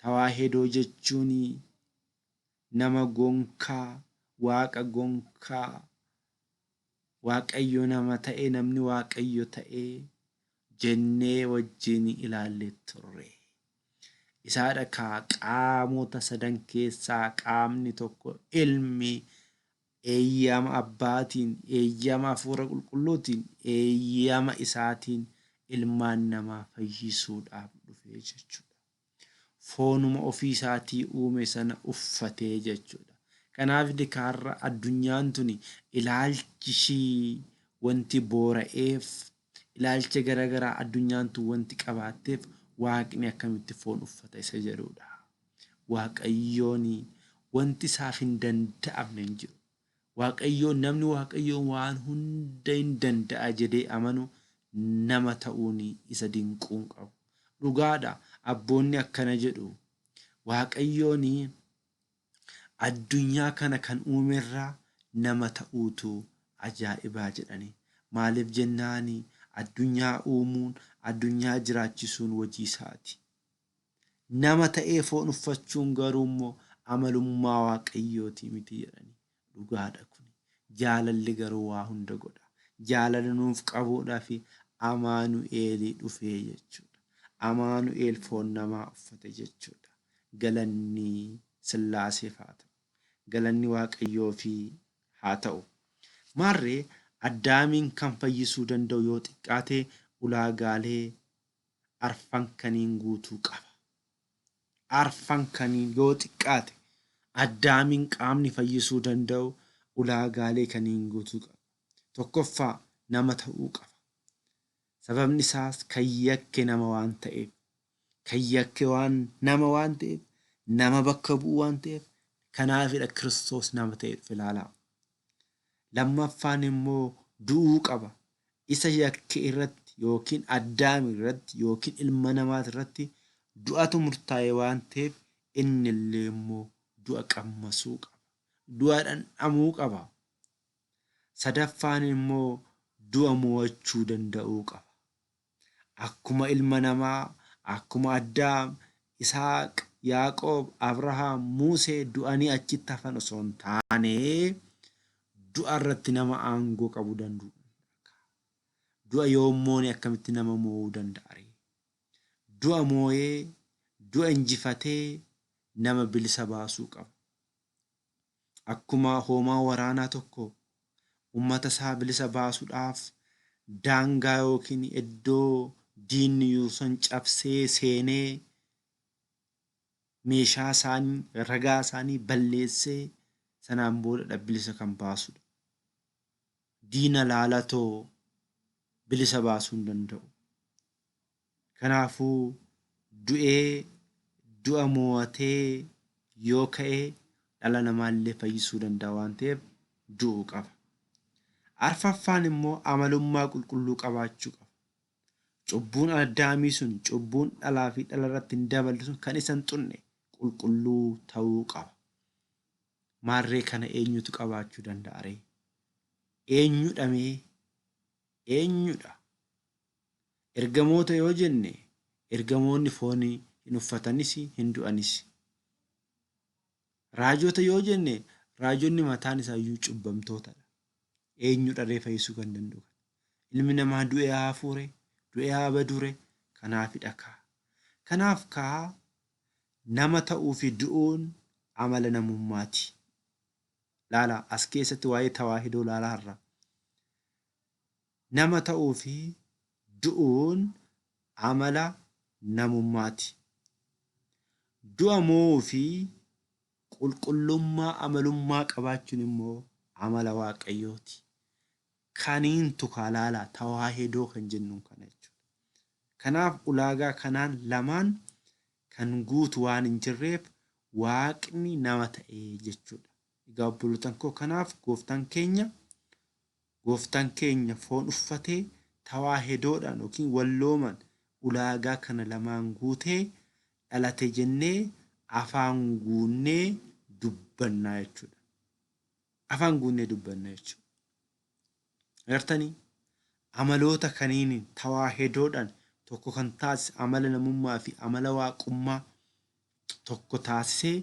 Tawaahedoo jechuun nama gonkaa, waaqa gonkaa, Waaqayyo nama ta'e, namni Waaqayyo ta'e jennee wajjin ilaallee turre. Isaadha kaa qaamota sadan keessaa qaamni tokko ilmi eeyyama Abbaatiin, eeyyama Hafuura Qulqulluutiin, eeyyama isaatiin ilmaan namaa fayyisuudhaaf dhufe jechuudha. Foonuma ofii isaatii uume sana uffatee jechuudha. Kanaaf dikaarra addunyaan tuni ilaalchi ishii wanti boora'eef, ilaalcha garagaraa addunyaan tun wanti qabaatteef Waaqni akkamitti foon uffata isa jedhuudha. Waaqayyoon wanti isaaf hin danda'amne hin jiru. Waaqayyoon namni Waaqayyoon waan hunda hin danda'a jedhee amanu nama ta'uun isa dinquu hin qabu. Dhugaadha abboonni akkana jedhu Waaqayyoon addunyaa kana kan uumerra nama ta'uutu ajaa'ibaa jedhani. Maaliif jennaan addunyaa uumuun addunyaa jiraachisuun hojii isaati. Nama ta'ee foon uffachuun garuu immoo amalummaa Waaqayyootii miti jedhani. Dhugaadha kuni. Jaalalli garuu waa hunda godha. Jaalala nuuf qabuudhaaf Amaanu'eelii dhufee jechuudha. Amaanu'eel foon namaa uffate jechuudha. Galanni Sillaaseef haa ta'u. Galanni Waaqayyoofi haa ta'u. Maarree Addaamiin kan fayyisuu danda'u yoo xiqqaate ulaagaalee Arfan kaniin guutuu qaba. Arfan kaniin yoo xiqqaate Addaamiin qaamni fayyisuu danda'u ulaagaalee kaniin guutuu qaba. Tokkoffaa, nama ta'uu qaba. Sababni isaas kan yakke nama waan ta'eef. Kan yakke waan nama waan ta'eef, nama bakka bu'u waan ta'eef, kanaafidha Kiristoos nama ta'e dhufe ilaalaa. Lammaffaan immoo du'uu qaba. Isa yakke irratti yookiin Addaam irratti yookiin ilma namaati irratti du'atu murtaa'e waan ta'eef inni illee immoo du'a qammasuu qaba. Du'a dhandhamuu qaba. Sadaffaan immoo du'a mo'achuu danda'uu qaba. Akkuma ilma namaa, akkuma Addaam, Isaaq, Yaaqoob, Abrahaam, Muusee du'anii achitti hafan osoo hin taane du'a irratti nama aangoo qabu danda'uu danda'a. Du'a yoon moone akkamitti nama moo'uu danda'a ree? Du'a moo'ee, du'a injifatee nama bilisa baasuu qaba. Akkuma hoomaa waraanaa tokko ummata isaa bilisa baasuudhaaf daangaa yookiin iddoo diinni jiru san cabsee seenee meeshaa isaanii, ragaa isaanii balleessee sanaan boodadha bilisa kan baasudha. Diina laalatoo bilisa baasuu hin danda'u. Kanaafuu du'ee du'a moo'atee yoo ka'e dhala namaallee fayyisuu danda'a waan ta'eef du'uu qaba. Arfaffaan immoo amalummaa qulqulluu qabaachuu qaba. Cubbuun Addaamii sun cubbuun dhalaa fi dhala irratti hin daballe sun kan isa hin xunne qulqulluu ta'uu qaba. Maarree kana eenyutu qabaachuu danda'a ree? Eenyudha mee? Eenyudha? Ergamoota yoo jenne, ergamoonni foon hin uffatanisi hin du'anisi. Raajota yoo jenne, raajonni mataan isaayyuu cubbamtootadha. Eenyudha ree fayyisuu kan danda'u? Ilmi namaa du'ee haa hafuure? Du'ee haa badure? Kanaafidha kaa. Kanaaf kaa nama ta'uu fi du'uun amala namummaati. Laala as keessatti waa'ee tawaahidoo laalaa har'a. Nama ta'uu fi du'uun amala namummaati. Du'a moo'uu fi qulqullummaa amalummaa qabaachuun immoo amala Waaqayyooti. Kaniintu kaa laalaa tawaahidoo kan jennuun kana jechuudha. Kanaaf ulaagaa kanaan lamaan kan guutu waan hin jirreef Waaqni nama ta'e jechuudha. Egaa obbolootan koo kanaaf gooftaan keenya Gooftaan keenya foon uffatee tawaahidoodhaan yookiin walloomaan ulaagaa kana lamaan guutee dhalate jennee afaan guunnee dubbannaa jechuudha. Afaan guunnee dubbanna jechuudha. Agartanii? Amaloota kaniiniin tawaahidoodhaan tokko kan taasise amala namummaa fi amala waaqummaa tokko taasisee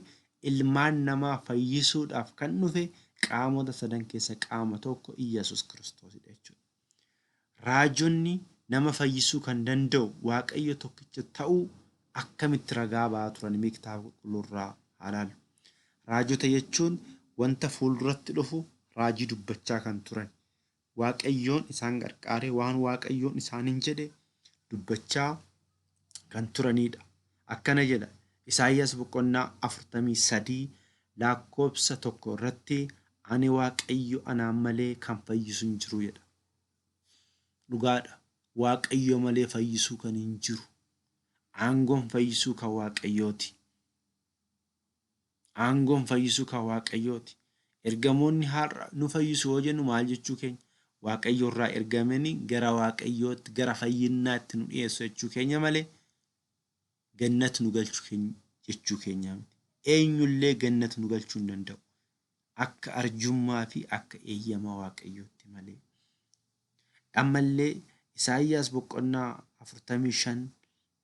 ilmaan namaa fayyisuudhaaf kan dhufe qaamota sadan keessa qaama tokko Iyyasuus Kiristoosidha jechuudha. Raajonni nama fayyisuu kan danda'u Waaqayyo tokkicha ta'uu akkamitti ragaa ba'aa turan mee kitaaba qulqulluu irraa haa laallu. Raajota jechuun wanta fuulduratti dhufu raajii dubbachaa kan turan. Waaqayyoon isaan qarqaaree waan Waaqayyoon isaaniin jedhe dubbachaa kan turanidha. Akkana jedha Isaayyaas boqonnaa 43 lakkoofsa 1 irratti ani Waaqayyo anaan malee kan fayyisu hin jiru jedha. Dhugaadha. Waaqayyo malee fayyisuu kan hin jiru. Aangoon fayyisuu kan Waaqayyooti. Aangoon fayyisuu kan Waaqayyooti. Ergamoonni har'a nu fayyisu yoo jennu maal jechuu keenya? Waaqayyo irraa ergamanii gara Waaqayyootti, gara fayyinnaatti nu dhiyeessu jechuu keenya malee gannat nu galchu jechuu keenya miti. Eenyullee gannat nu galchuu hin danda'u. Akka arjummaa fi akka eeyyama Waaqayyootti malee. Ammallee Isaayyaas boqonnaa 45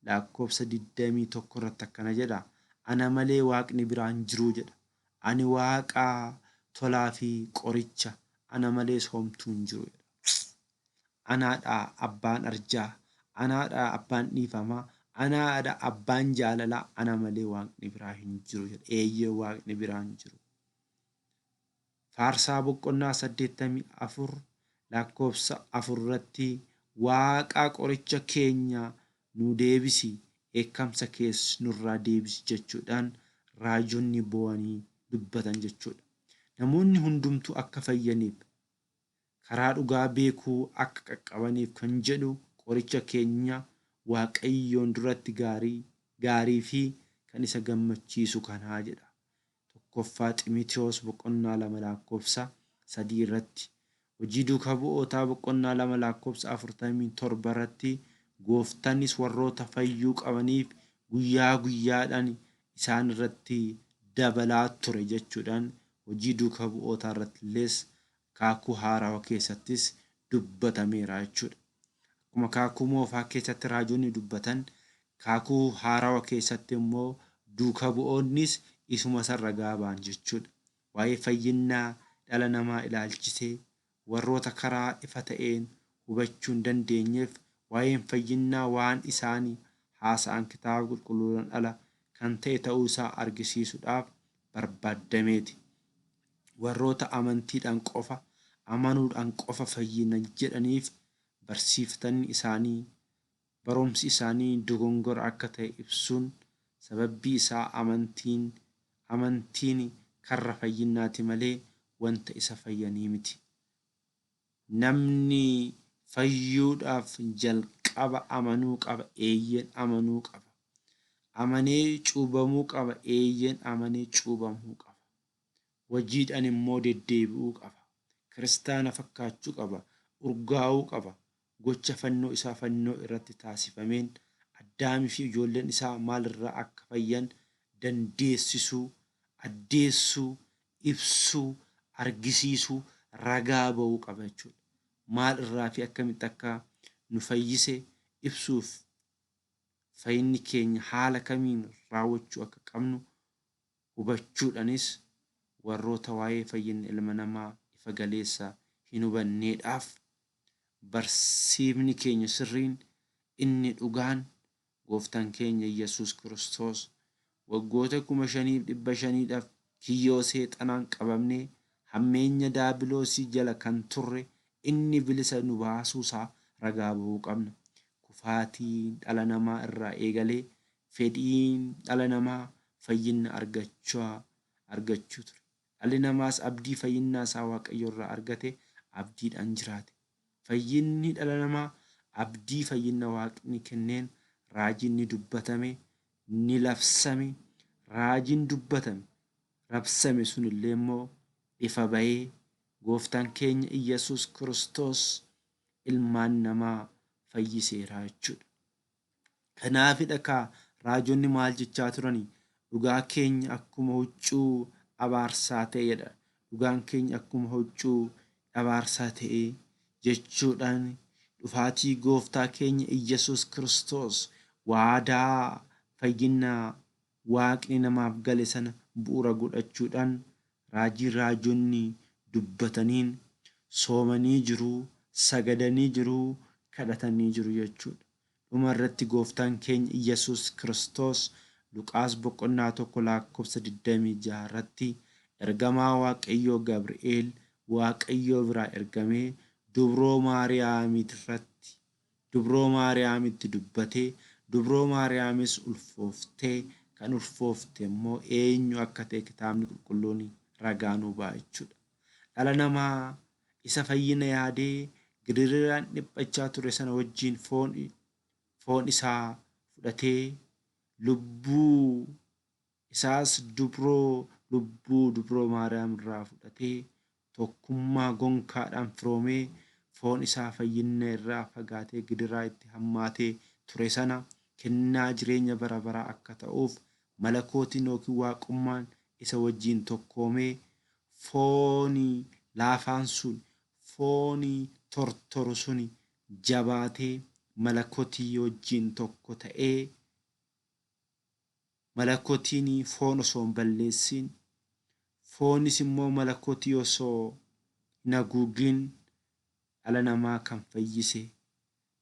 lakkoofsa 21 irratti akkana jedha, Ana malee Waaqni biraa hin jiru jedha. Ani Waaqa tolaa fi qoricha, ana malees homtuu hin jiru jedha. Anaadha abbaan arjaa, anaadha abbaan dhiifamaa, anaadha abbaan jaalalaa, ana malee Waaqni biraa hin jiru jedha. Eeyyee Waaqni biraa hin jiru. Faarsaa boqonnaa 84 lakkoofsa 4 irratti Waaqa qoricha keenya nu deebisi, dheekkamsa kees nurraa deebisi jechuudhaan raajonni boo'anii dubbatan jechuudha. Namoonni hundumtuu akka fayyaniif, karaa dhugaa beekuu akka qaqqabaniif kan jedhu qoricha keenya Waaqayyoon duratti gaarii, gaarii fi kan isa gammachiisu kanaa jedha. 1ffaa Ximitiyoos boqonnaa 2 lakkoofsa 3 irratti. Hojii Duuka Bu'ootaa boqonnaa 2 lakkoofsa 47 irratti Gooftanis warroota fayyuu qabaniif guyyaa guyyaadhaan isaan irratti dabalaa ture jechuudhaan Hojii Duuka Bu'ootaa irratillees Kaakuu Haarawa keessattis dubbatameera jechuudha. Akkuma Kaakuu Moofaa keessatti raajonni dubbatan, Kaakuu Haarawa keessatti immoo duuka bu'oonnis isuma san ragaa ba'an jechuudha. Waa'ee fayyinnaa dhala namaa ilaalchisee warroota karaa ifa ta'een hubachuu hin dandeenyeef waa'een fayyinnaa waan isaani haasa'an Kitaaba Qulqulluudhaan ala kan ta'e ta'uu isaa argisiisuudhaaf barbaaddameeti. Warroota amantiidhaan qofa amanuudhaan qofa fayyina jedhaniif barsiifatanni isaanii, barumsi isaanii dogongora akka ta'e ibsuun sababbii isaa amantiin amantiin karra fayyinnaati malee wanta isa fayyanii miti. Namni fayyuudhaaf jalqaba amanuu qaba eeyyeen amanuu qaba. Amanee cuubamuu qaba eeyyeen amanee cuubamuu qaba. Hojiidhaan immoo deddeebi'uu qaba. Kiristaana fakkaachuu qaba. Urgaa'uu qaba. Gocha fannoo isaa fannoo irratti taasifameen Addaamii fi ijoolleen isaa maal irraa akka fayyan dandeessisuu, addeessuu, ibsuu, argisiisuu, ragaa ba'uu qaba jechuudha. Maal irraa fi akkamitti akka nu fayyise ibsuuf fayyinni keenya haala kamiin raawwachuu akka qabnu hubachuudhanis warroota waa'ee fayyinna ilma namaa ifa galeessa hin hubanneedhaaf barsiifni keenya sirriin inni dhugaan Gooftan keenya Iyyasuus Kiristoos waggoota 5500dhaf kiyyoo seexanaan qabamnee hammeenya daabiloosii jala kan turre inni bilisa nu baasuusaa ragaa bahuu qabna. Kufaatiin dhala namaa irraa eegalee fedhiin dhala namaa fayyinna argachaa argachuu ture. Dhalli namaas abdii fayyinnaa isaa Waaqayyo irraa argate abdiidhaan jiraate. Fayyinni dhala namaa abdii fayyinna Waaqni kenneen raajiin ni dubbatame, ni labsame, raajiin dubbatame, rabsame sun illee immoo ifa ba'ee Gooftaan keenya Iyyasuus Kiristoos ilmaan namaa fayyiseera jechuudha. Kanaafidha kaa raajonni maal jechaa turani? Dhugaa keenya akkuma huccuu abaarsaa ta'e jedha. Dhugaan keenya akkuma huccuu abaarsaa ta'e jechuudhaan dhufaatii gooftaa keenya Iyyasuus Kiristoos waadaa fayyinaa Waaqni namaaf gale sana bu'uura godhachuudhaan raajii raajonni dubbataniin soomanii jiru, sagadanii jiru, kadhatanii jiru jechuudha. Dhuma irratti Gooftaan keenya Iyyasuus Kiristoos Luqaas boqonnaa 1 laakkofsa 26 irratti ergamaa Waaqayyoo Gabri'eel Waaqayyoo biraa ergamee dubroo Maariyaamitirratti Dubroo Maariyaamitti dubbate, Dubroo Maariyaamis ulfooftee, kan ulfoofte immoo eenyu akka ta'e Kitaabni Qulqulluun ragaa nuu ba'a jechuudha. Dhala namaa isa fayyina yaadee gidiriraan dhiphachaa ture sana wajjin foon foon isaa fudhatee lubbuu isaas dubroo lubbuu dubroo Maariyaam irraa fudhatee tokkummaa gonkaadhaan firoomee foon isaa fayyinna irraa fagaatee gidiraa itti hammaatee ture sana kennaa jireenya bara baraa akka ta'uuf malakootiin ykn waaqummaan isa wajjiin tokkoomee fooni laafaan sun fooni tortoru suni jabaatee malakotii wajjiin tokko ta'ee Malakotiin foon osoo hin balleessiin, foonis immoo malakotii osoo hin haguugin dhala namaa kan fayyise,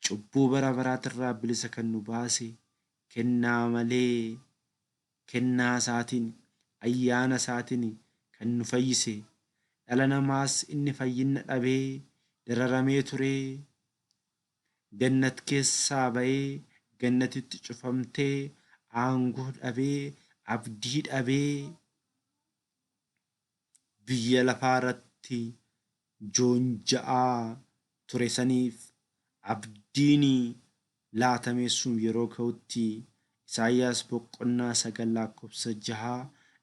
cubbuu bara baraatirraa bilisa kan nu baase, kennaa malee kennaa isaatiin, ayyaana isaatiin kan nu fayyise, dhala namaas inni fayyinna dhabee dararamee ture, Gannat keessaa ba'ee gannatitti cufamtee aangoo dhabee abdii dhabee biyya lafaa irratti joonja'aa ture saniif abdiin laatamee sun yeroo ka'utti Isaayyaas boqonnaa 9 lakkoofsa 6,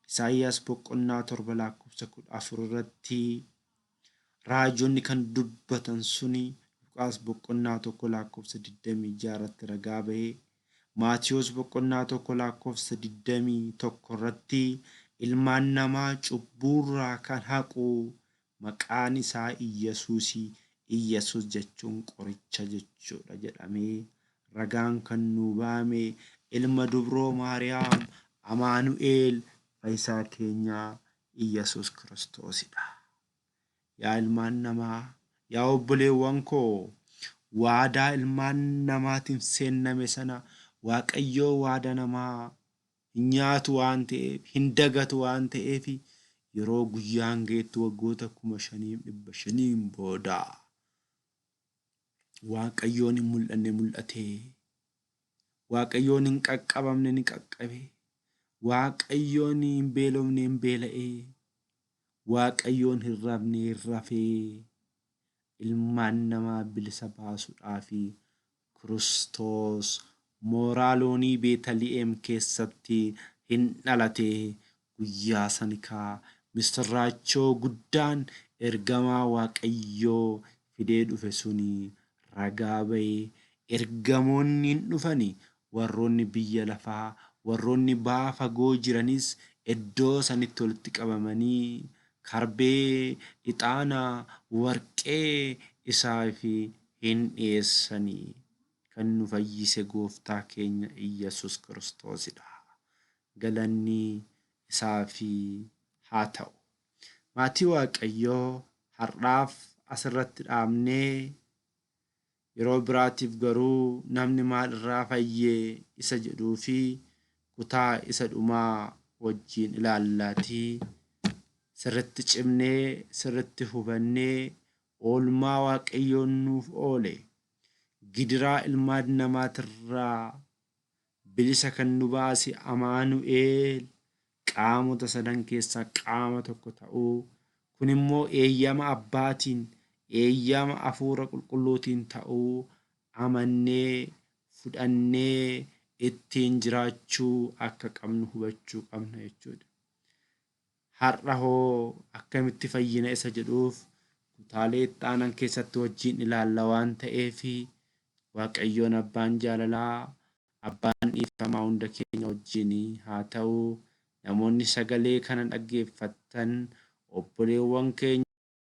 Isaayyaas boqonnaa 7 lakkoofsa 14 irratti raajonni kan dubbatan suni Luqaas boqonnaa 1 lakkoofsa 26 irratti ragaa ba'e. Maatiyos boqonnaa 1 lakkoofsa 21 irratti ilmaan namaa cubbuurraa kan haqu maqaan isaa Iyyasuusi, Iyyasuus jechuun qoricha jechuudha jedhamee ragaan kan nuu ba'ame ilma dubroo Maariyaam Amaanu'eel fayyisaa keenya Iyyasuus Kiristoosidha. Yaa ilmaan namaa, yaa obboleewwan koo, waadaa ilmaan namaatiif seenname sana Waaqayyoo waada namaa hin nyaatu waan ta'eef, hin dagatu waan ta'eef yeroo guyyaan ga'etti waggoota 5,500n booda Waaqayyoon hin mul'anne mul'ate. Waaqayyoon hin qaqqabamne ni qaqqabe. Waaqayyoon hin beelofne hin beela'e. Waaqayyoon hin rafne hin rafe. Ilmaan namaa bilisa baasuudhaaf Kiristoos mooraa loonii Beetali'eem keessatti hin dhalate. Guyyaa sani kaa misirraachoo guddaan ergamaa Waaqayyoo fidee dhufe suni ragaa ba'e. Ergamoonni hin dhufani, warroonni biyya lafaa, warroonni baha fagoo jiranis iddoo sanitti walitti qabamanii karbee, ixaana, warqee isaaf hin dhiyeessani. Kan nu fayyise Gooftaa keenya Iyyasuus Kiristoosidha. Galanni isaaf haa ta'u. Maatii Waaqayyoo har'aaf asirratti dhaabnee yeroo biraatiif garuu namni maal irraa fayye isa jedhuu fi kutaa isa dhumaa wajjin ilaallaatii sirritti cimnee sirritti hubannee oolmaa Waaqayyoon nuuf oole gidiraa ilmaan namaatirraa bilisa kan nu baase Amaanu'eel qaamota sadan keessaa qaama tokko ta'uu, kun immoo eeyyama Abbaatiin, eeyyama Hafuura Qulqulluutiin ta'uu amannee, fudhannee ittiin jiraachuu akka qabnu hubachuu qabna jechuudha. Har'a hoo akkamitti fayyina isa jedhuuf kutaalee itti aanan keessatti wajjin ilaalla waan ta'eef Waaqayyoon Abbaan jaalalaa, Abbaan dhiifamaa hunda keenya wajjin haa ta'u. Namoonni sagalee kana dhaggeeffattan obboleewwan keenya.